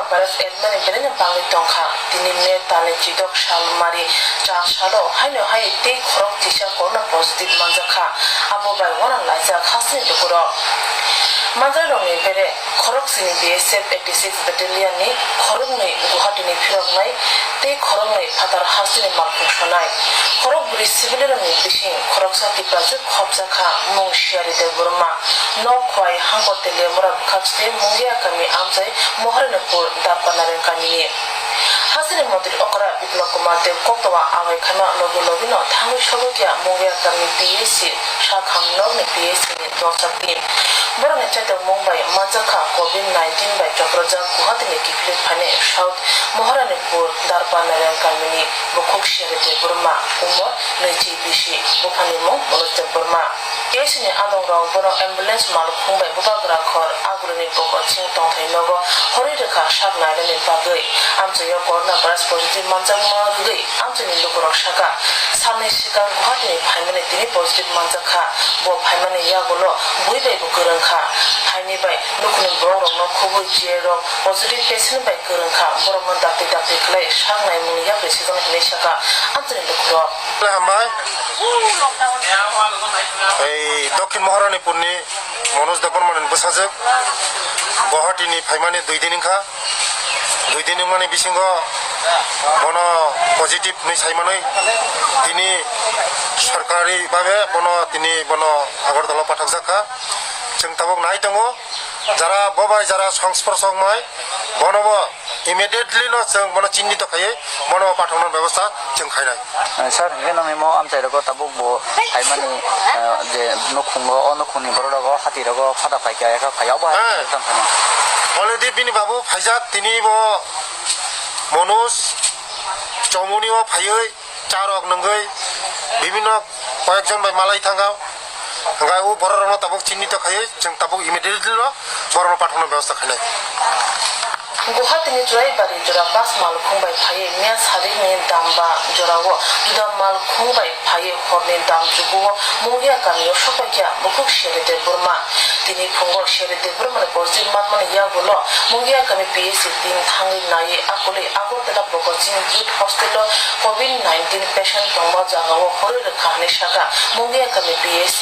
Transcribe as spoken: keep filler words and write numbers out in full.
Virus Elmani belai no bangwi tongkha. Tini May talni chidok sal mari cha salo haino hai tei khorok tisa corona positive manjakha. Abo bai uanang laijak hasteni lukurok. Manjakrokni bere khorok sini B S F eighty six Battalion ni khoroknwi Guwahati ni phiroknai tei khoroknwi phatar hasteni malkhung sonai. Khorok bwrwi civilian rokni bising khoroksa Tiprajwk khopjakha, mung Siyari Debbarma. Nok Khwai Hangkor Teliamura bwkhak site Mungia kami amchai Moharanipur Darpanareng kamini. Hasteni montri okra Biplab Kumar Deb koktowa awai khaima logi logino thangwi sogwi kha Mungia kami P H C sakham nokni P H C ni dorsa team. Borokni chaitokmung bai manjakha covid nineteen bai choprojak Guwahati ni kiphilwi phainai South Moharanipur Darpanareng kamini bukhuk Siyari Debbarma, umor nwichi bisi, buphani mung Manoj Debbarma. Case ni adongrok bono ambulance malkhung bai bubagra khor agulini bokoching tongthai nogo horwi rwkha sak nainani bagwi. Amchaio corona virus positive manjakma rwgwi amchaini lukurok sakha, salni swkang Guwahati ni phaimani tini positive manjakha. Bo phaimani yagulo bui bai bo kwrwngkha. Haini bai nukhungni borokrokno khubui J rok positive patient bai kwrwngkha. Borokno dakti dakti khlai sak naimungni yapri sijak hinwi sakha amchaini lukurok. Hambai. Ei Dokhin Moharanipurni Manoj Debbarmani bwsajwk Guwahati ni phaimani dui din wngkha. Dui din wngmani bisingo bono positive hinwi saimanwi tini sorkari babe bono tini bono Agartala pathakjak kha. Chwng tabuk nai tongo, jara bo bai jara songsporsok mai bono bo immediately no chwng bono chinnito khaiwi bono bo pathakna bebostha chwng khainai. Eh, sir, hingke nang imo amchai rogo tabuk bo phaimani, eh, je nukhungo, o nukhungni borok rogo hati rogo phada phaikha, ekha phai, abo hai. Heh. Tang khainai. Already bini babu phaijak, tini bo Manoj Chomoni o phaiwi charok nungwi bibinno koyekjon bai malai thangkha. Hingke o borok rokno tabuk chinnito khaiwi chwng tabuk immediately no borok no pathakna bebostha khainai. Guwahati ni Churaibari jora bus malkhung bai phaiwi miya sarikni damba jorao juda malkhung bai phaiwi horni dam jukuo Mungia kamio sokpaikha bukhuk Siyari Debbarma. Tini phungo Siyari Debbarma ni positive manmani yagulo Mungia kami P H C team thangwi naiwi akulwi Agartala bokoching youth hostel o covid nineteen patient tongma jagao horwi rwkha hinwi sakha Mungia kami P H C.